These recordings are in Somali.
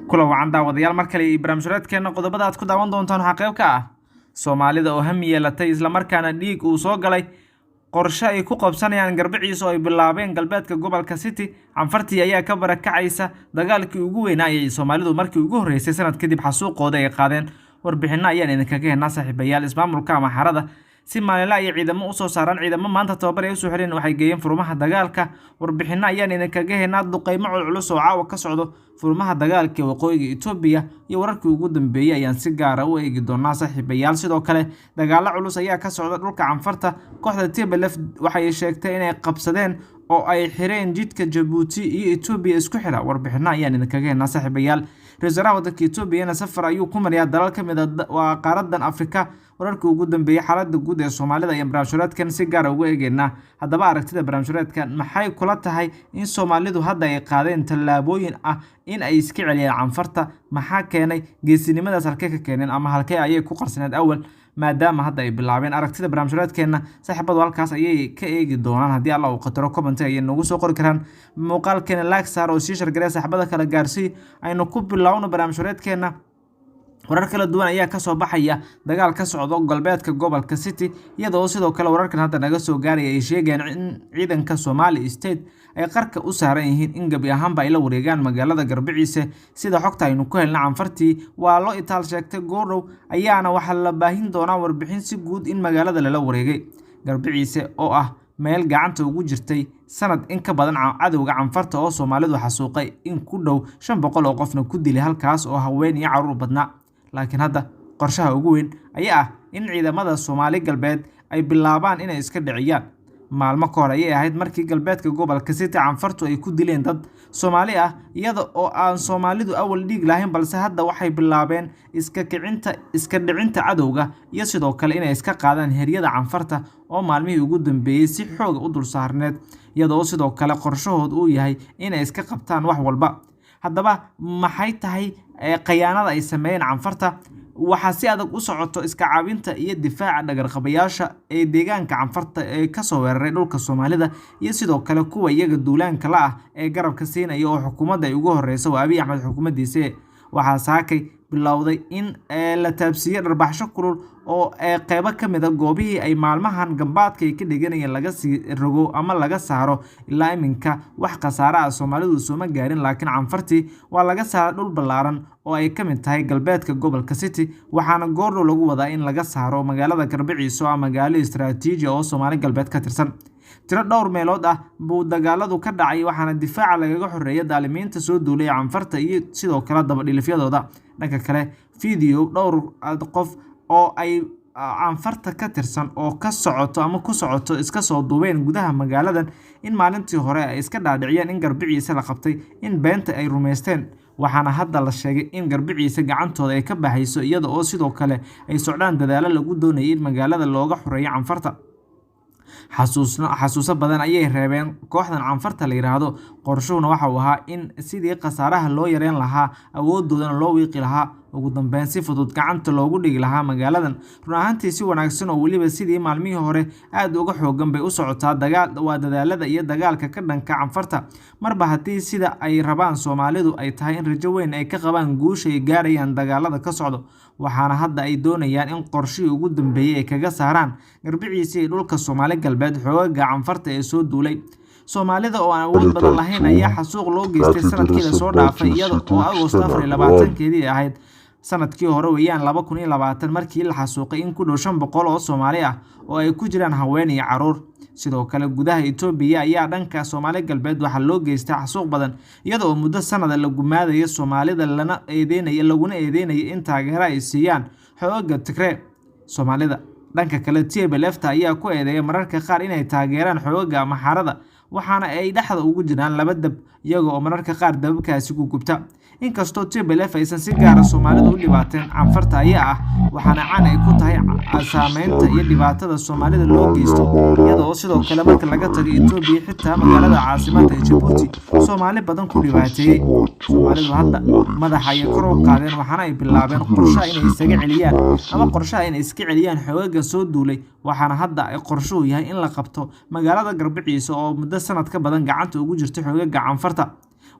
Kula wacan daawadayaal, mar kale iyo barnaamijyadeedkeena. Qodobada aad ku daawan doontaan waxaa qayb ka ah Soomaalida oo hami yeelatay islamarkaana dhiig uu soo galay qorshe ay ku qabsanayaan Garbiciisa oo ay bilaabeen galbeedka gobolka City. Canfartii ayaa ka barakacaysa dagaalkii ugu weynaa ayay Soomaalidu markii ugu horreysay sanad kadib xasuuqooda ay qaadeen. Warbixinno ayaan idinkaga hennaa, saaxiibayaal. Ismaamulka Amxaarada si maalinle ayay ciidamo usoo saaraan. Ciidamo maanta tababar ay usoo xireen waxay geeyeen furmaha dagaalka. Warbixinno ayaan idinkaga hennaa. Duqeymo culculus oo caawa ka socdo furmaha dagaalka ee waqooyiga Itoobiya iyo wararkii ugu dambeeyey ayaan si gaara u eegi doonaa, saaxiibayaal. Sidoo kale dagaalo culus ayaa ka socda dhulka Canfarta. Kooxda TPLF waxay sheegtay inay qabsadeen oo ay xireen jidka Jabuuti iyo Itoobiya isku xira. Warbixinno ayaan idinkaga hennaa, saaxiibayaal. Ra-iisul wasaaraha waddanka Itoobiyana safar ayuu ku marayaa dalal ka mid a waa qaaradan Afrika. Wararkii ugu dambeeyey xaaladda guud ee Soomaalida ayaan barnaamijyadeedkan si gaara uga eegeynaa. Haddaba aragtida barnaamijyadeedkan, maxay kula tahay in Soomaalidu hadda ay qaadeen tallaabooyin ah in ay iska celiyaan Canfarta? Maxaa keenay geesinimadaas? Halkee ka keeneen ama halkee ayay ku qarsaneed awal, maadaama hadda ay bilaabeen? Aragtida barnaamijyadeedkeena saaxiibadu halkaas ayay ka eegi doonaan. Haddii Alla uu qataro, comment ayay noogu soo qori karaan. Muuqaalkeena like saar oo sii share garee, saaxiibada kale gaarsii. Aynu ku bilowno barnaamijyadeedkeena. Warar kala duwan ayaa kasoo baxaya dagaal ka socdo galbeedka gobolka City, iyadoo sidoo kale wararkan hadda naga soo gaaraya ay sheegayaan in ciidanka Somali State ay qarka u saaran yihiin in gebi ahaanba ay la wareegaan magaalada Garbiciise. Sida xogta aynu ku helna, Canfartii waa loo itaal sheegtay. Goordhow ayaana waxaa la baahin doonaa warbixin si guud in magaalada lala wareegay. Garbiciise oo ah meel gacanta ugu jirtay sanad in ka badan cadowga Canfarta oo Soomaalidu xasuuqay, in ku dhow 500 oo qofna ku dilay halkaas oo haween iyo caruur badnaa. Laakiin hadda qorshaha ugu weyn ayaa ah in ciidamada Soomaali Galbeed ay bilaabaan inay iska dhiciyaan. Maalmo ka hor ayay ahayd markii galbeedka gobolka City Canfartu ay ku dileen dad Soomaali ah, iyada oo aan Soomaalidu awal dhiig lahayn, balse hadda waxay bilaabeen iska kicinta, iska dhicinta cadowga iyo sidoo kale inay iska qaadaan heryada Canfarta oo maalmihii ugu dambeeyey si xooga u dul saarneed, iyadoo sidoo kale qorshahood uu yahay inay iska qabtaan wax walba. Haddaba maxay tahay khayaanada ay sameeyeen Canfarta? Waxaa si adag u socoto iska caabinta iyo difaaca dhagarqabayaasha ee deegaanka Canfarta ee kasoo weeraray dhulka Soomaalida iyo sidoo kale kuwa iyaga duulaanka la ah ee garabka siinaya oo xukuumadda ay ugu horeyso waa Abiy Axmed xukuumaddiisa. Waxaa saakay bilowday in la taabsiiyo dharbaxsho kulul oo qeybo ka mid a goobihii ay maalmahan gambaadka ay ka dhiganayeen laga sii rogo ama laga saaro. Ilaa iminka wax khasaare ah Soomaalidu sooma gaarin, laakiin Canfartii waa laga saaray dhul ballaaran oo ay ka mid tahay galbeedka gobolka City, waxaana goordhow lagu wadaa in laga saaro magaalada Garbiciisa oo ah magaalo istaraatiiji oo Soomaali Galbeed ka tirsan. Tiro dhowr meelood ah buu dagaaladu ka dhacay, waxaana difaaca lagaga xoreeyay daalimiinta soo duulay Canfarta iyo sidoo kale dabadhilifyadooda. Dhanka kale, video dhowr qof oo ay Canfarta ka tirsan oo ka socoto ama ku socoto iska soo duubeen gudaha magaaladan in maalintii hore ay iska dhaadhiciyeen in Garbiciisa la qabtay, in beenta ay rumaysteen, waxaana hadda la sheegay in Garbiciisa gacantooda ay ka baxayso, iyada oo sidoo kale ay socdaan dadaalo lagu doonayay in magaalada looga xoreeyo Canfarta. Xasuusno xasuuso badan ayay reebeen kooxdan Canfarta la yiraahdo. Qorshuhuna waxa uu ahaa in sidii khasaaraha loo yareyn lahaa, awoodoodana loo wiiqi lahaa, ugu dambeyn si fudud gacanta loogu dhigi lahaa magaaladan. Run ahaantii si wanaagsan oo weliba sidii maalmihii hore aada uga xoogan bay u socotaa dagaal waa dadaalada iyo dagaalka ka dhanka Canfarta. Marba haddii sida ay rabaan Soomaalidu ay tahay in rajo weyn ay ka qabaan guusha ay gaarayaan dagaalada ka socdo, waxaana hadda ay doonayaan in qorshihii ugu dambeeyey ay kaga saaraan Garbiciisa iyo dhulka Soomaali Galbeed xoogaga Canfarta ee soo duulay. Soomaalida oo aan awood badan lahayn ayaa xasuuq loo geystay sanadkii lasoo dhaafay, iyada oo Agosto 24-keedii ahayd sanadkii hore weeyaan 2020 markii la xasuuqay in ku dhow 500 oo Soomaali ah oo ay ku jiraan haween iyo caruur. Sidoo kale gudaha Itoobiya ayaa dhanka Soomaali Galbeed waxaa loo geystay xasuuq badan, iyada oo muddo sanada la gumaadayo Soomaalida, lana eedeynaya laguna eedeynaya in taageero ay siiyaan xoogaga Tigree. Soomaalida dhanka kale TPLF-ta ayaa ku eedeeya mararka qaar inay taageeraan xoogaga Amxaarada, waxaana ay dhexda ugu jiraan laba dab, iyaga oo mararka qaar dababkaasi ku gubta. Inkastoo TPLF aysan si gaara Soomaalida u dhibaateen, Canfarta ayaa ah waxaana caan ay ku tahay saameynta iyo dhibaatada Soomaalida loo geysto, iyada oo sidoo kale marka laga tago Itoobiya xitaa magaalada caasimadda ee Jabuuti Soomaali badan ku dhibaateeyey. Soomaalidu hadda madaxa ayay kor u qaadeen, waxaana ay bilaabeen qorshaha inay isaga celiyaan ama qorshaha inay iska celiyaan xoogaga soo duulay, waxaana hadda ay qorshuhu yahay in la qabto magaalada Garbiciisa oo muddo sanad ka badan gacanta ugu jirta xoogaga Canfarta.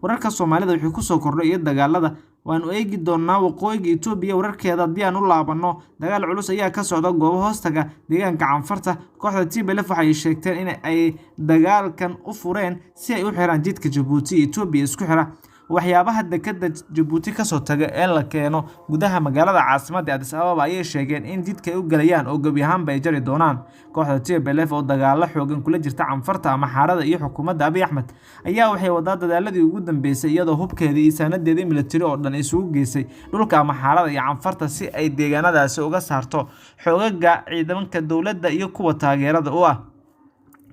Wararka Soomaalida wuxuu kusoo kordhay iyo dagaalada waanu eegi doonaa. Waqooyiga Itoobiya wararkeeda haddii aan u laabanno, dagaal culus ayaa ka socda goobo hoostaga deegaanka Canfarta. Kooxda TPLF waxay sheegteen in ay dagaalkan u fureen si ay u xiraan jidka Jabuuti iyo Itoobiya isku xira. Waxyaabaha dekada Jabuuti kasoo taga ee la keeno gudaha magaalada caasimadda Addis Ababa ayay sheegeen in jidka ay u galayaan oo gebi ahaanba ay jari doonaan. Kooxda TPLF oo dagaalo xoogan kula jirta Canfarta, Amaxaarada iyo xukuumadda Abiy Axmed ayaa waxay wadaa dadaaladii ugu dambeysay, iyadoo hubkeedii iyo saanadeedii militari oo dhan isugu geysay dhulka Amaxaarada iyo Canfarta si ay deegaanadaasi uga saarto xoogaga ciidanka dowladda iyo kuwa taageerada u ah.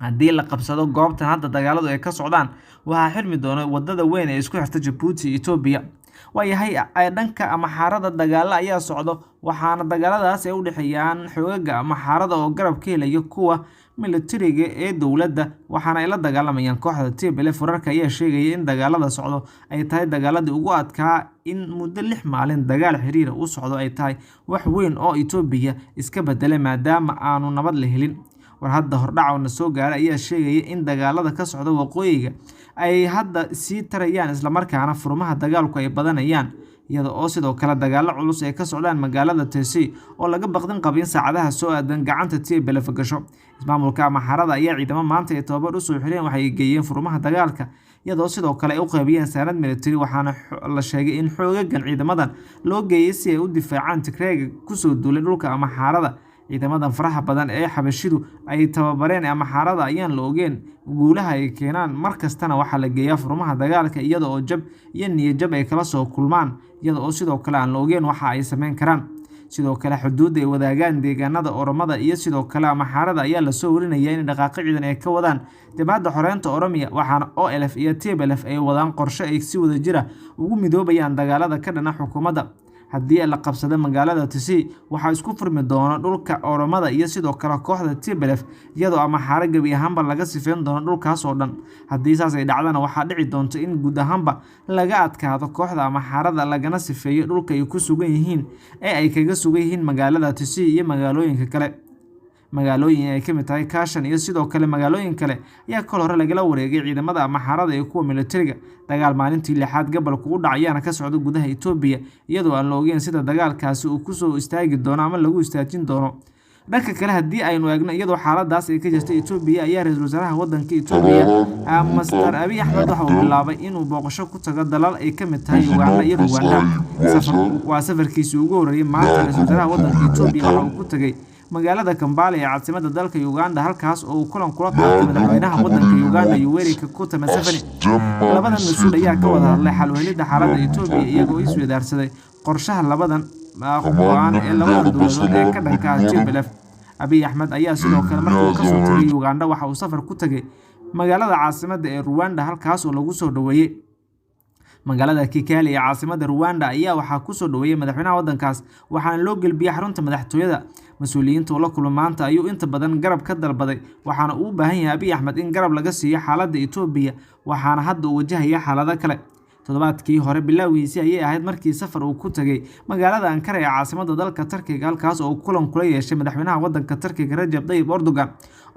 Haddii la qabsado goobtan hadda dagaaladu ay ka socdaan, waxaa xirmi doona wadada weyn ee isku xirta Jabuuti iyo Itoobiya. Waayahay, dhanka Amaxaarada dagaalo ayaa socdo, waxaana dagaaladaas ay u dhexeeyaan xoogaga Amaxaarada oo garab ka helaya kuwa militariga ee dowladda, waxaana ay la dagaalamayaan kooxda TPLF. Wararka ayaa sheegaya in dagaalada socdo ay tahay dagaaladii ugu adkaa. In muddo 6 maalin dagaal xiriira u socdo ay tahay wax weyn oo Itoobiya iska bedelay, maadaama aanu nabad la helin. War hadda hordhac na soo gaaray ayaa sheegaya in dagaalada ka socda waqooyiga ay hadda sii tarayaan, islamarkaana furmaha dagaalku ay badanayaan, iyada oo sidoo kale dagaalo culus ay ka socdaan magaalada Tesi oo laga baqdin qabo in saacadaha soo aadan gacanta TPLF gasho. Ismaamulka Amaxaarada ayaa ciidamo maanta ay tababar usoo xireen waxay geeyeen furmaha dagaalka, iyadoo sidoo kale ay u qaybiyeen saanad militari, waxaana la sheegay in xoogagan ciidamadan loo geeyay si ay u difaacaan Tigreega kusoo duulay dhulka Amaxaarada. Ciidamadan faraha badan ee Xabashidu ay tababareen Amaxaarada ayaan la ogeen guulaha ay keenaan. Mar kastana waxaa la geeyaa furmaha dagaalka iyada oo jab iyo niyad jab ay kala soo kulmaan, iyada oo sidoo kale aan la ogeen waxa ay sameyn karaan. Sidoo kale xuduudda ay wadaagaan deegaanada Oromada iyo sidoo kale Amaxaarada ayaa lasoo warinaya in dhaqaaqo ciidan ay ka wadaan Jabhadda Xoreynta Oromiya, waxaana OLF iyo TPLF ay wadaan qorshe ay si wadajira ugu midoobayaan dagaalada ka dhana xukuumadda. Haddii la qabsado magaalada Tisi, waxaa isku furmi doona dhulka Oromada iyo sidoo kale kooxda TPLF, iyadoo Amaxaaro gebi ahaanba laga sifeyn doono dhulkaas oo dhan. Haddii saas ay dhacdana, waxaa dhici doonta in guud ahaanba laga adkaado kooxda Amaxaarada, lagana sifeeyo dhulka ay ku sugan yihiin ee ay kaga sugan yihiin magaalada Tisi iyo magaalooyinka kale. Magaalooyin ay kamid tahay Kaashan iyo sidoo kale magaalooyin kale ayaa kol hore lagala wareegay ciidamada Amaxaarada iyo kuwa militariga. Dagaal maalintii lixaad gobolka u dhacayaana ka socda gudaha Itoobiya, iyadoo aan la ogeyn sida dagaalkaasi uu kusoo istaagi doono ama lagu istaajin doono. Dhanka kale haddii aynu eegno, iyadoo xaaladaas ay ka jirta Itoobiya, ayaa ra-iisul wasaaraha wadanka Itoobiya Master Abiy Axmed waxa uu bilaabay inuu booqasho ku tago dalal ay kamid tahay Uganda iyo Ruwanda. Waa safarkiisii ugu horreeyay. Maanta ra-iisul wasaaraha wadanka Itoobiya waxa uu ku tagay magaalada Kampala ee caasimadda dalka Uganda, halkaas oo uu kulan kula qaatay madaxweynaha wadanka Uganda Yoweri Kaguta Museveni. Labadan mas-uul ayaa ka wada hadlay xal u helidda xaaladda Itoobiya, iyagoo isweydaarsaday qorshaha labadan go-aan ee labadan dowladood ee ka dhanka ah TPLF. Abiy Axmed ayaa sidoo kale markii uu kasoo tagay Uganda waxa uu safar ku tagay magaalada caasimadda ee Ruwanda, halkaas oo lagu soo dhoweeyey. Magaalada Kigali ee caasimadda Ruwanda ayaa waxaa kusoo dhoweeyey madaxweynaha waddankaas, waxaana loo gelbiyey xarunta madaxtooyada. Mas-uuliyiinta oo la kulma maanta ayuu inta badan garab ka dalbaday, waxaana uu u baahan yahay Abiy Axmed in garab laga siiyo xaaladda Itoobiya, waxaana hadda uu wajahaya xaalado kale. Toddobaadkii hore bilowgiisii ayay ahayd markii safar uu ku tagay magaalada Ankara ee caasimadda dalka Turkiga, halkaas oo uu kulan kula yeeshay madaxweynaha waddanka Turkiga Rajab Tayyip Erdogan.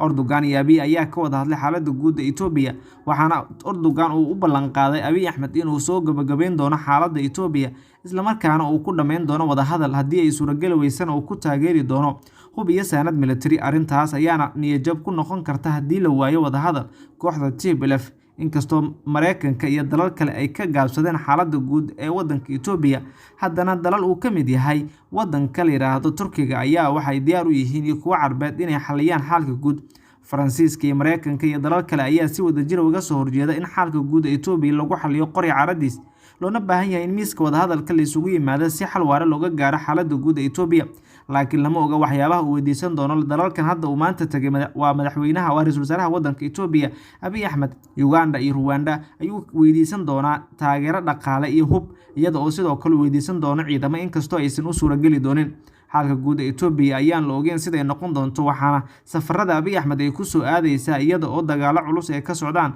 Erdogan iyo Abiy ayaa ka wada hadlay xaaladda guud ee Itoobiya, waxaana Erdogan uu u ballan qaaday Abiy Axmed inuu soo gabagabeyn doono xaaladda Itoobiya, islamarkaana uu ku dhammayn doono wadahadal, haddii ay suurageli weysana uu ku taageeri doono hub iyo saanad militari. Arrintaas ayaana niyadjab ku noqon karta haddii la waayo wadahadal kooxda TPLF. Inkastoo Mareykanka iyo dalal kale ay ka gaabsadeen xaaladda guud ee wadanka Itoobiya, haddana dalal uu ka mid yahay wadanka la yiraahdo Turkiga ayaa waxay diyaar u yihiin, iyo kuwo Carbeed, inay xaliyaan xaalka guud. Faransiiska iyo Mareykanka iyo dalal kale ayaa si wadajir uga soo horjeeda in xaalka guud ee Itoobiya lagu xaliyo qori caradiis, loona baahan yahay in miiska wadahadalka la isugu yimaado si xal waara looga gaaro xaaladda guud ee Itoobiya. Laakiin lama oga waxyaabaha uu weydiisan doono dalalkan hadda uu maanta tagay. Waa madaxweynaha, waa ra-iisul wasaaraha wadanka Itoobiya Abiy Axmed. Uganda iyo Ruwanda ayuu weydiisan doonaa taageero dhaqaale iyo hub, iyada oo sidoo kale weydiisan doono ciidamo, inkastoo aysan u suurageli doonin. Xaalka guud ee Itoobiya ayaan la ogeyn siday noqon doonto, waxaana safarada Abiy Axmed ay kusoo aadeysaa iyada oo dagaalo culus ay ka socdaan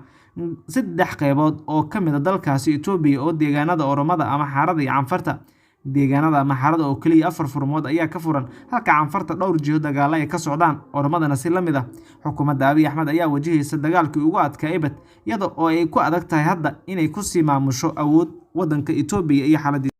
saddex qeybood oo ka mid a dalkaasi Itoobiya, oo deegaanada Oromada, Amxaarada iyo Canfarta. Deegaanada Amxaarada oo keliya 4 furmood ayaa ka furan, halka Canfarta dhowr jiho dagaalo ay ka socdaan, Oromadana si la mid ah. Xukuumadda Abiy Axmed ayaa wajahaysa dagaalkii ugu adkaa ebed, iyada oo ay ku adag tahay hadda inay kusii maamusho awood waddanka Itoobiya iyo xaaladiisa.